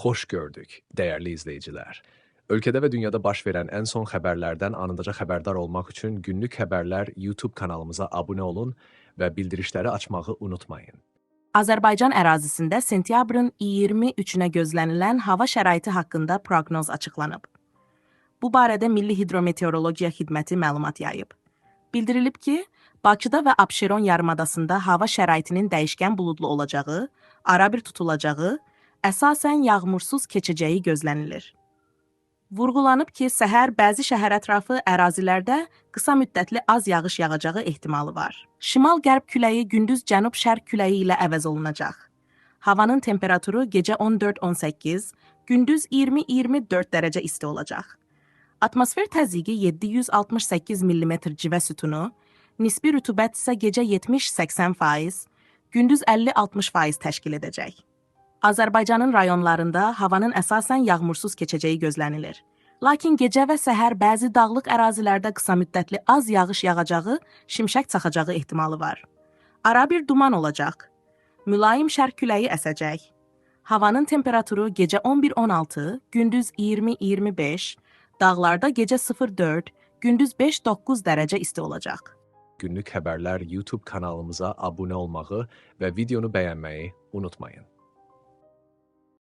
Xoş gördük, dəyərli izləyicilər. Ölkədə və dünyada baş verən ən son xəbərlərdən anındaca xəbərdar olmaq üçün Günlük Xəbərlər YouTube kanalımıza abunə olun və bildirişləri açmağı unutmayın. Azərbaycan ərazisində sentyabrın 23-nə gözlənilən hava şəraiti haqqında proqnoz açıqlanıb. Bu barədə Milli Hidrometeorologiya Xidməti məlumat yayıb. Bildirilib ki, Bakıda və Abşeron yarımadasında hava şəraitinin dəyişkən buludlu olacağı, arabir tutulacağı, əsasən yağmursuz keçəcəyi gözlənilir. Vurğulanıb ki, səhər bəzi şəhər ətrafı ərazilərdə qısa müddətli az yağış yağacağı ehtimalı var. Şimal-qərb küləyi gündüz cənub-şərq küləyi ilə əvəz olunacaq. Havanın temperaturu gecə 14-18, gündüz 20-24 dərəcə isti olacaq. Atmosfer təzyiqi 768 mm civə sütunu, nisbi rütubət isə gecə 70-80%, gündüz 50-60% təşkil edəcək. Azərbaycanın rayonlarında havanın əsasən yağmursuz keçəcəyi gözlənilir. Lakin gecə və səhər bəzi dağlıq ərazilərdə qısa müddətli az yağış yağacağı, şimşək çaxacağı ehtimalı var. Arabir duman olacaq. Mülayim şərq küləyi əsəcək. Havanın temperaturu gecə 11-16, gündüz 20-25, dağlarda gecə 0-4, gündüz 5-9 dərəcə isti olacaq. Günlük Xəbərlər YouTube kanalımıza abunə olmağı və videonu bəyənməyi unutmayın.